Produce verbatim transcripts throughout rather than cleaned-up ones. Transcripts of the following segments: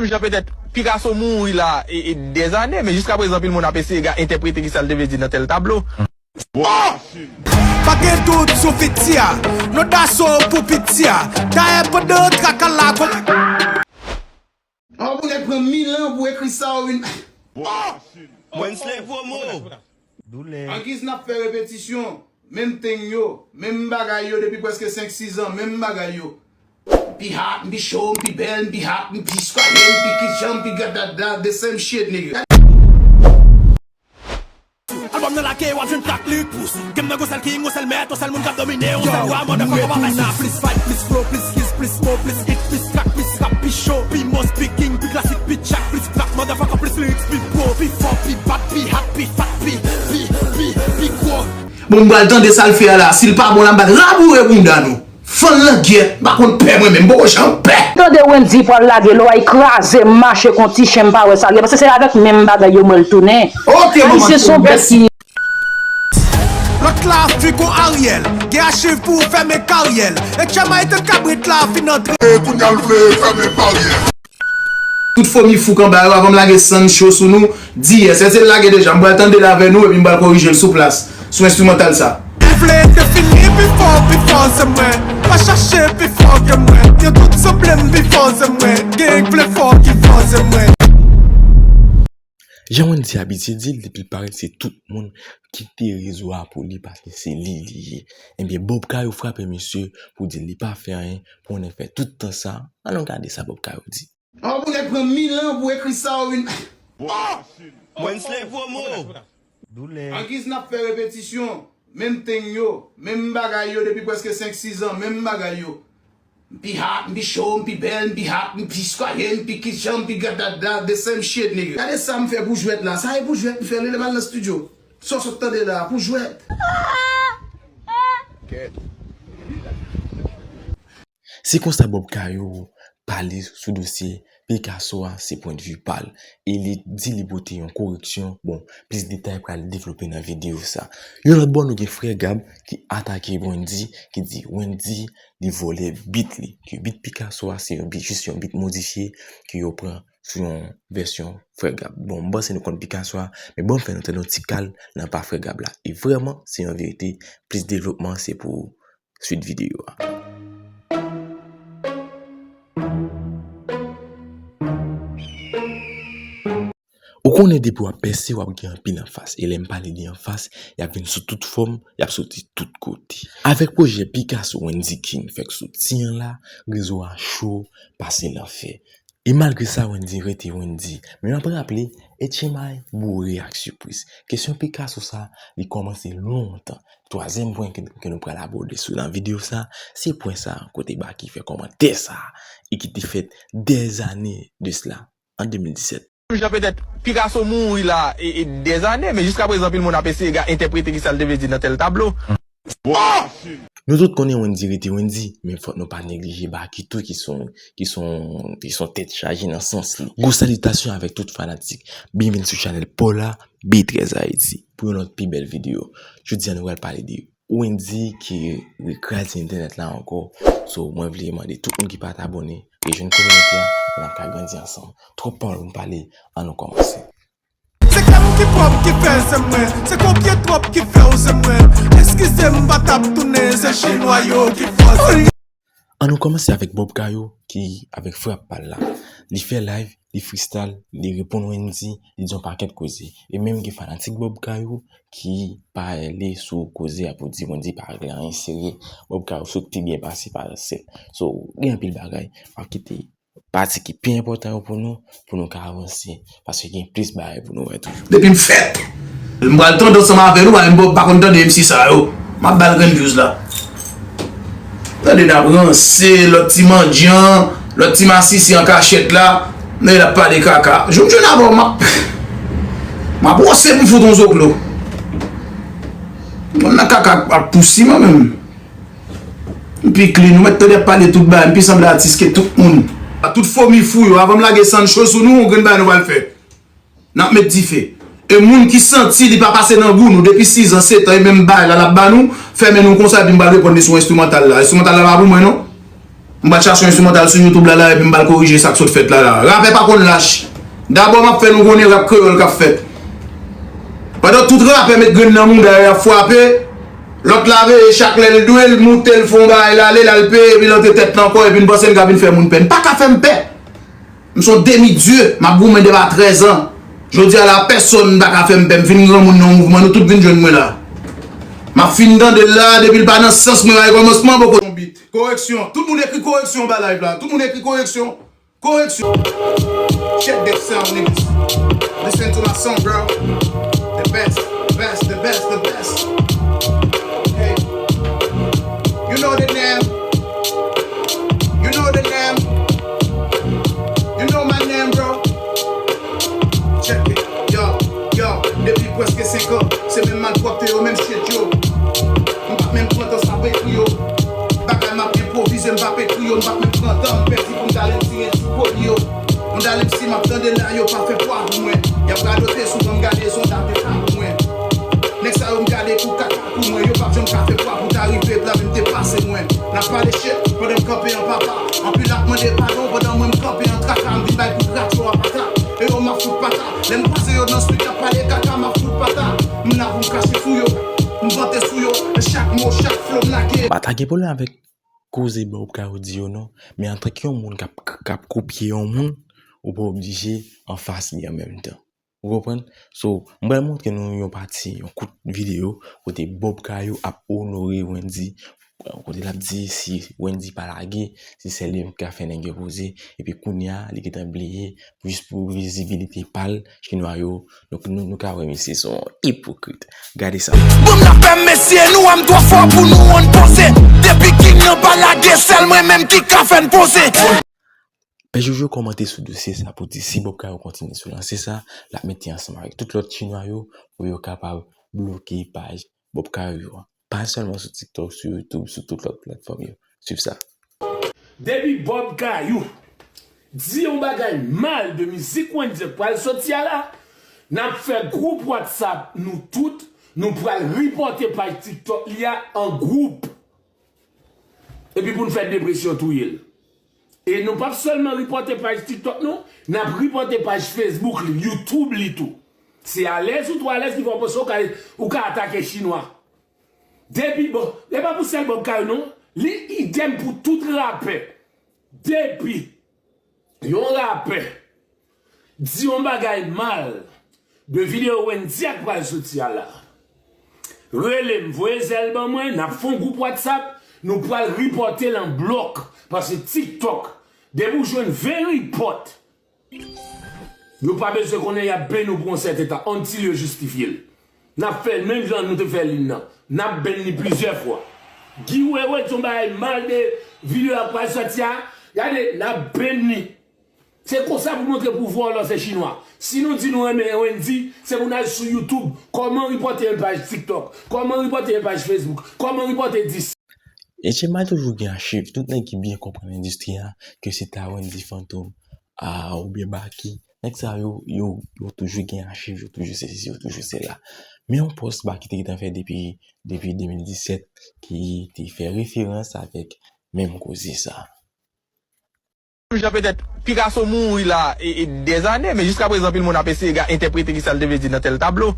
Jan petèt Picasso mouri la e, e dèzane, men jiskaprezan anpil moun ap eseye ga entèprete kisa l te vle di nan tèl tablo. Pa gen dout sou fiti a. Non daso pou piti a. Dayè pandan traka la. An pou nèg pran mil an pou ekri sa ou vin. Mwen slay promo. Angiz n ap fè repetisyon. Menm teng yo, menm bagay yo depi prèske senk sis zan, menm bagay yo. M pi hot, m pi cho, m pi bèl, m pi hot, m pi swaye, m pi kijan, m pi gadada, the same shit, nigga. Album nan lage, w ap jwenn track li pous. Game nan gon sèl king, gon sèl mèt, yon sèl moun k ap domine, yon sèl wa, motherfucker, pa fè sa. Plis vibe, plis flow, plis skills, plis mo, plis hit, plis track, plis rap, pi cho, pi mo speaking, pi klasik, pi track, plis track, motherfucker, plis lyrics, pi pro, pi fò, pi bad, pi hot, pi fat, pi, pi, pi, pi gwo. Bon, m pral tande sa l fè a la. Si l pa bon la, m pral raboure bounda nou. Fann langyèt, m pa konn pè mwen menm, m poko janm pè. Tande Wendy pral lage lwa, kraze m, mache kon ti chen, m pa wè sa l ye, paske se avèk menm bagay yo mwen l tounen. Ok, manman, Ayisyen se yon bèt ki. Lòt la fi kon Ariel, gen achiv pou fèmen karyèl. E tchèmay tèt kabrit la fin antre. E kounye a l vle fèmen baryè. Tout fomi fou k anba yo, avan m lage Sancho sou nou, di yes. Èske l lage deja? M pral tande l avè nou epi m pral korije l sou plas, sou enstrimantal sa. Ou vle defini pi fò, pi fò se mwen. Pa chache pi fò ke mwen. Yo tout sanble m pi fò se mwen. Gen k vle fò ki fò se mwen. Jan Wendy abitye di l, depi l parèt se tout moun kite rezo a pou li paske se li li ye. Ebyen Bob Kayou frape misye pou di l li pa fè anyen, pou nèg fè tout tan sa. Ann nou gade sa Bob Kayou di. An pou nèg pran mil an pou ekri sa ou vin. Mwen slay promo. Angiz n ap fè repetisyon, menm teng yo, menm bagay yo depi prèske senk sis zan, menm bagay yo. M pi hot, m pi cho, m pi bèl, m pi hot, m pi swaye, m pi kijan, m pi gadada, the same shit, nigga. Gade sa m fè pou jwèt la, sa e pou jwèt m fè li lè m al nan studio. Sa w sot tande la, pou jwèt. Se konsa Bob Kayou pale sou dosye Picasso a, se pwendvi pa l, e li di li pote yon koreksyon. Bon, plis detay pral devlope nan videyo sa. Yon lòt bò nou gen Frè Gab ki atake Wendy, ki di Wendy li vòlè beat li, ke beat Picasso a se yon beat, jis yon beat modifye ke yo pran sou yon vèsyon Frè Gab. Bon, m panse nou konn Picasso a, men bon, m fè nou tande yon ti kal nan pa Frè Gab la. E vrèman, se yon verite, plis devlopman se pou swit videyo a. Ou konnen depi w ap pèse, w ap gen anpil anfas. E lè m pale de anfas, y ap vin sou tout fòm, y ap soti tout kote. Avèk pwojè Picasso Wendy King fèk soti an la, rezo a cho pase lanfè. E malgre sa, Wendy rete Wendy. Men m ap raple, H M I boure ak sipriz. Kesyon Picasso sa, li kòmanse lontan. Twazyèm pwen ke, ke nou pral abòde sou nan videyo sa, se pwen sa, kote Baky fè kòmantè sa, e ki te fèt dèzane de sila, an de mil disèt. Jan petèt Picasso mouri la e, e dèzane, men jiskaprezan anpil moun ap eseye ga entèprete kisa l te vle di nan tèl tablo. Nou tout konnen Wendy rete Wendy, men fòk nou pa neglije Baky tou ki son, ki son, ki son tèt chaje nan sans li. Gwo salitasyon avèk tout fanatik. Byenvini sou chanèl pa w la, B trèz Haïti, pou yon lòt pi bèl videyo. Jodi a nou pral pale de Wendy ki rekraze entènèt la ankò. So, mwen vle mande tout moun ki pa t abòne, rejwenn kominote a, pou n ap ka grandi ansanm. Twòp pawòl pou m pale, ann nou kòmanse. Se kè m ki pwòp ki fè se mwen. Se konpye twòp ki fè w se mwen. Eskize m pa t ap tounen, se chinwa yo ki fòse. Ann nou kòmanse avèk Bob Kayou ki avèk frap pa l la. Li fè live, li freestyle, li reponn Wendy, li di yon pakèt koze. E menm gen fanatik Bob Kayou ki pa ale sou koze a pou di Wendy pa regle anyen serye. Bob Kayou sot pi byen pase pa sèt. So, gen anpil bagay. M ap kite pati ki pi enpòtan yo pou nou, pou nou ka avanse, paske gen plis bagay pou nou wè toujou. Depi m fèt, m pral tande ansanm avè nou, paske m pa konn tande M C sa yo. M ap ba l grenn views la. Tande n ap ranse, lòt ti mandyan, lòt ti masisi an kachèt la, nan l ap pale kaka. Jou m jwenn avè w, m ap, m ap wòse pou m fout yon zoklo. Mwen nan kaka ap pousi mwen menm. M pi clean, ou mèt tande ap pale tout bagay, m pi sanble atis ke tout moun. A tout fomi fou yo, avan m lage Sancho sou nou, yon grenn bagay nou pral fè. N ap met dife. E moun ki santi li pa pase nan gou nou depi sis an, sèt an, e menm bagay la l ap ba nou, fèmen nou konsa epi m pral reponn li sou enstrimantal la. Enstrimantal la pa pou mwen non. M pral chache yon enstrimantal sou YouTube la, la, epi m pral korije sa k sot fèt la, la. Rapè pa konn lach. Dabò, m ap fè nou konnen rap kreyòl k ap fèt. Pandan tout rapè met grenn nan mouda yo, y ap frape, lòt la veye chak lè l dwe, l moute, l fè yon bagay, l ale, l al peye, epi l antre tèt la ankò, epi n panse l ka vin fè moun pè. N pa ka fè m pè. M se yon demi dye, m ap goumen depi a trèz an. Jodi a la, pèsonn pa ka fè m pè, m fin granmoun nan yon mouvman, nou tout vin jwenn mwen la. M ap fin tande l la, depi l pa nan sans mwen, pa gen kòmansman, poko yon bit. Koreksyon, tout moun ekri koreksyon anba live la, tout moun ekri koreksyon, koreksyon. Check that sound, niggas. Listen to my song, bro. The best, the best, the best, the best. Hey. You know the name. You know the name. You know my name, bro. Check it. Yo, yo, depi prèske senk an, se menm malpwòpte yo, menm shit yo. M p ap menm pran tan sa pou ekri yo. Bagay m ap enpwovize, m p ap ekri yo, m p ap menm pran tan, m pèdi pou m t ale m tire ti pwodui yo. Yon dal M C m ap tande la, yo pa fè pwa pou mwen. Y ap radote sou mwen, m gade se yon dal de ka pou mwen. Nèg sa yo m gade kou kaka pou mwen. Yo p ap janm ka fè pwa pou ta rive la menm depase mwen. N ap pale shit pandan m kanpe an papa. Anpil ap mande padon pandan mwen m kanpe an traka. M vin bay kou grat yo apata. E yo m ap fout pata. Lè m kwaze yo nan street y ap pale kaka, m ap fout pata. M la pou m krache sou yo. M vante sou yo. E chak mo, chak flow m lage. M pa ta gen pwoblèm avèk koze Bob Kayou di yo non, men antanke yon moun k ap, k ap kopye yon moun, ou pa oblije anfas li an menm tan. Ou konprann? So, m pral montre nou yon pati, yon kout videyo kote Bob Kayou ap onore Wendy, kote l ap di si Wendy pa lage, se sèl li menm ki ka fè nèg yo poze, epi kounye a, li gentan bliye, jis pou vizibilite pa l, chinwa yo, nou, nou, nou ka wè misye se yon ipokrit. Gade sa. Bon, n ap fè mesye nou, a m twò fò pou nou, ann poze. Depi king nan pa lage, sèl mwen menm ki ka fè n poze. Pè Jojo kòmante sou dosye sa pou di si Bob Kayou kontinye sou lansè sa, l ap mete ansanm avèk tout lòt chinwa yo pou yo kapab bloke paj Bob Kayou yo an. Pa sèlman sou TikTok, sou YouTube, sou tout lòt platfòm yo. Swiv sa. Depi Bob Kayou di yon bagay mal de mizik Wendy k pral soti a la, n ap fè gwoup WhatsApp nou tout, nou pral ripòte paj TikTok li a an gwoup. Epi pou n fè depresyon touye l. E nou p ap sèlman ripòte paj TikTok nou, n ap ripòte paj Facebook li, YouTube li tou. Se alèz ou twò alèz ki fè w panse w ka, ou ka atake chinwa. Depi, bon, e pa pou sèl Bob Kayou non, li idèm pou tout rapè. Depi yon rapè di yon bagay mal de videyo Wendy a k pral soti a la, rele m, voye zèl ban mwen, n ap fè yon gwoup WhatsApp, nou pral ripòte l an blòk, paske TikTok, depi w jwenn ven ripòt, yo pa bezwen konnen y ap beni w pou yon sèten tan, until yo jistifye l. N ap fè l menm jan nou te fè lin nan. N ap beni li plizyè fwa. Guy Wewe di yon bagay mal de videyo a k pral soti a. Gade, n ap beni li. Se konsa pou montre pouvwa w lòse chinwa. Si nou di nou renmen Wendy, se pou n al sou YouTube. Kòman ripòte yon paj TikTok? Kòman ripòte yon paj Facebook? Kòman ripòte dis? H M I toujou gen achiv. Tout nèg ki byen konprann endistri a, ke se ta Wendy Fantom, a, oubyen Baky, nèg sa yo, yo, yo toujou gen achiv, yo toujou sezi, yo toujou sela. Men yon pòs Baky te gentan fè depi, depi de mil disèt ki te fè referans avèk menm koze sa. Menm jan petèt Picasso mouri la e, e dèzane, men jiskaprezan anpil moun ap eseye ga-, entèprete kisa l te vle di nan tèl tablo.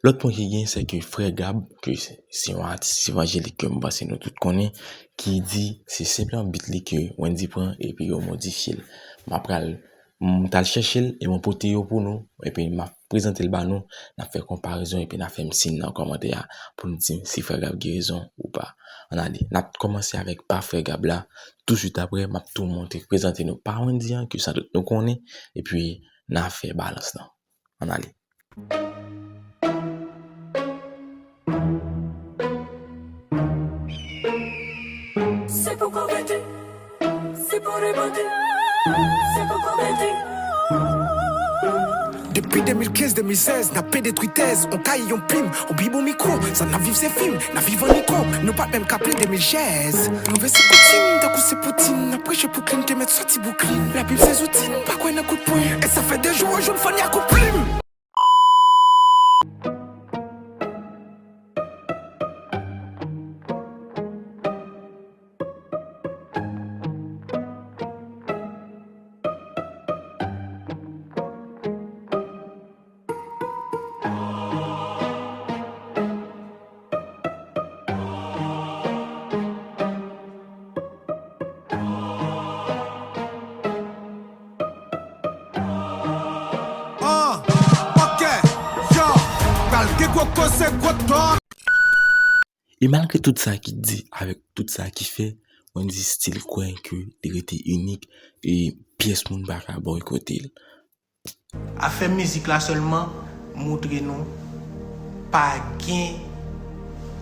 Lòt pwen ki gen, se ke Frè Gab, ke se, se yon atis evanjelik ke m panse nou tout konnen, ki di se senpleman bit li ke Wendy pran epi yo modifye l. M ap pral, m t al chèche l e mwen pote yo pou nou, epi m ap prezante l ba nou, n ap fè konparezon epi n ap fè m siy nan kòmantè a pou n di m si Frè Gab gen rezon ou pa. Ann ale, n ap kòmanse avèk pa Frè Gab la, touswit apre, m ap tou montre, prezante nou pa Wendy an, ke sandout nou konnen, epi n a fè balans lan. Ann ale. Se pou konvèti, se pou rebòti, se pou konvèti. Depi de mil kenz, de mil sèz, n ap pede twitèz, on kaye, yon plim, on bib, on mikwo, sa n ap viv se fim, n ap viv an ikon, nou pa t menm ka plen de mil chèz. Nou vle se koutim, tankou se Poutin, n ap preche pou klin, te mèt sòti Bouklin. Labib se zouti n, pa kwè nan kout pwen. E sa fè de jou an jou n fann y a kout plim. E malgre tout sa ki di, avèk tout sa ki fè, Wendyy still kwè ke li rete inik e pyès moun pa ka bòykote l. Afè mizik la sèlman montre nou pa gen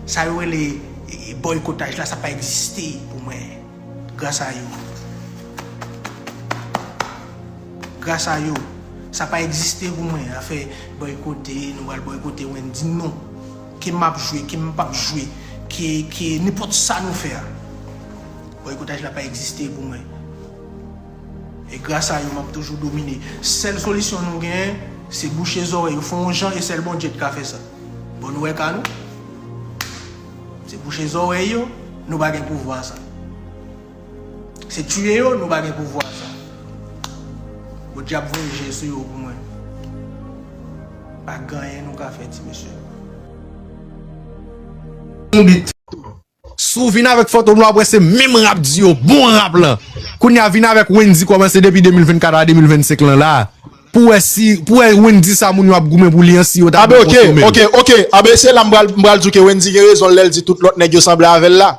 sa yo rele e, e, bòykotaj la, sa pa egziste pou mwen. Gras a yo. Gras a yo. Sa pa egziste pou mwen. Afè bòykote, nou pral bòykote Wendyy, non. Ke m ap jwe, ke m p ap jwe, ke, ke nenpòt sa nou fè a. Bòykotaj la pa egziste pou mwen. E gras a yo, m ap toujou domine. Sèl solisyon nou genyen, se bouche zòrèy yo, fè yon jan e sèl Bondye ki ka fè sa. Bon, nou wè ka nou. Se bouche zòrèy yo, nou pa gen pouvwa sa. Se tiye yo, nou pa gen pouvwa sa. Bondye ap venje sou yo pou mwen. Pa gen anyen nou ka fè, ti mesye. Si w vin avèk Fantom la, w ap wè se menm rap di yo, bon rap lan. Kounye a vin avèk Wendyy kòmanse depi de mil vennkat a de mil vennsenk lan la. Pou w wè si, pou w wè Wendyy sa moun yo ap goumen pou li an, si yo ta Abe bon ok, konsome l. Ok, ok. Abe se la m pral m pral di w ke Wendyy gen rezon lè l di tout lòt nèg yo sanble avè l la.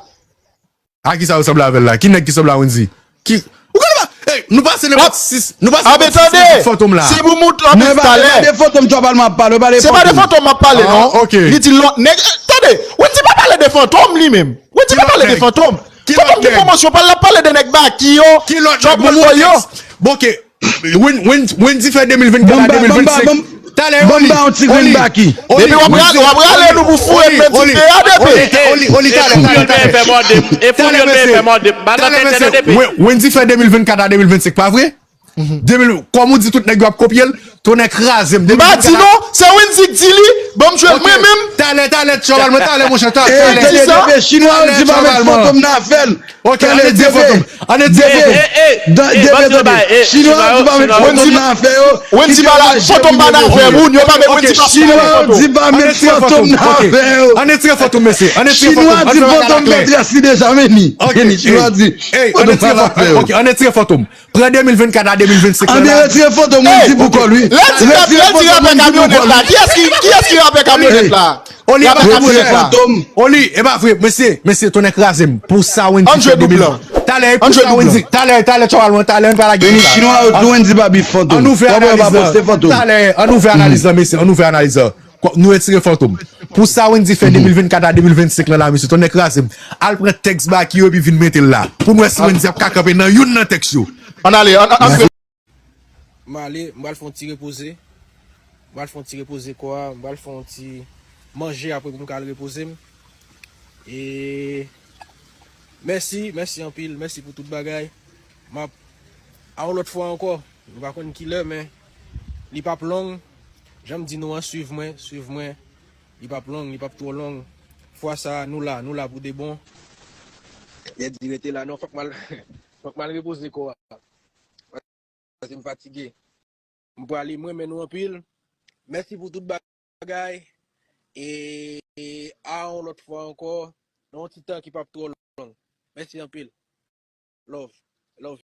A kisa yo sanble avè l la? Ki nèg ki sanble a Wendyy? Ki ou konn pa? Ey, nou pase nenpòt sis, nou pase Abe nenpòt sis tande, mizik Fantom la. Si pou mout anbe Mwen pa talè. Pale de Fantom, Trap Alman ap pale, ou pale Se pa de Fantom m ap pale non. Ah, ok. Li di lòt nèg. Eh, tande, Wendyy pa pale de Fantom li menm. Wendyy pa pale de Fantom. Fantom ki pwomosyon pa l, l ap pale de nèg Baki yo. Ki lòt Trap nèg? Bon, Boy yo. Bon, ok. Wen- Wen- Wendyy fè de mil vennkat a de mil vennsenk. Talè, Bon, Oli, ba yon ti grenn Oli, Baki. Oli, Depi w ap rale, w ap rale nou pou foure Oli, men Oli, ti pe a depi. Oli, Oli, Oli, talè, talè, talè. Talè, mesye. Talè, mesye. Wen- Wendyy fè de mil vennkat a de mil vennsenk, pa vre? De mil, kòm ou di tout nèg yo ap kopye l, tonnè kraze m. M pa di non, se Wendyy k di li, ban m jwe l mwen menm. Talè, talè, Trap Alman, talè, monchè, talè, Ey, talè. tande, D B, Chinwa yo di pa met Fantom nan afè l. Ok, ann ede Fantom. Ann ede Fantom. D B, Chinwa yo di pa met Fantom nan afè yo. Wendyy pa la, Fantom pa nan afè moun, yo pa met Wendyy pa Chinwa yo di pa met Fantom nan afè yo. Ann retire Fantom, mesye. Ann retire Chinwa Fantom. di Fantom pa trasi deja, men ni. Ok, Chinwa di Fantom pa nan afè yo. Ok, ann retire Fantom. Pran de mil vennkat a de mil vennsenk lan la. Ann retire Fantom, Wendyy pou kò l wi. Lè di rapè kamyonèt la, kiyès ki kiyès ki rapè kamyonèt la? Oli, e pa vre, mesye, mesye, tonnè kraze m. Pou sa Wendyy fè de mil. Talè, pou sa Wendyy. Talè, talè, Trap Alman, talè, ann pa lage sa. Chinwa yo tou Wendyy pa bif Fantom. Ann ouvè analiz lan. Talè, ann ouvè analiz lan, mesye, ann ouvè analiz lan. Nou retire Fantom. Pou sa Wendyy fè de mil vennkat a de mil vennsenk lan la, mesye, tonnè kraze m. Al pran tèks Baki yo epi vin mete l la. Pou n wè si Wendyy ap ka kanpe nan youn nan tèks yo. Ann ale, ann ale. M ale, m pral fè yon ti repoze. M pral fè yon ti repoze kò a, m pral fè yon ti manje apre pou m ka al repoze m. E mèsi, mèsi anpil, mèsi pou tout bagay. M ap a yon lòt fwa ankò. Nou pa konn kilè, men li p ap long. Jan m di nou an, swiv mwen, swiv mwen. Li p ap long, li p ap twò long. Fwa sa a, nou la, nou la pou de bon. Yè di rete la, non, fòk m al, fòk m al repoze kò a. Paske m fatige. M prale, m renmen nou anpil. Mèsi pou tout bagay. E, e a yon lòt fwa ankò, nan yon ti tan ki p ap twò long. Mèsi anpil. Love. Love.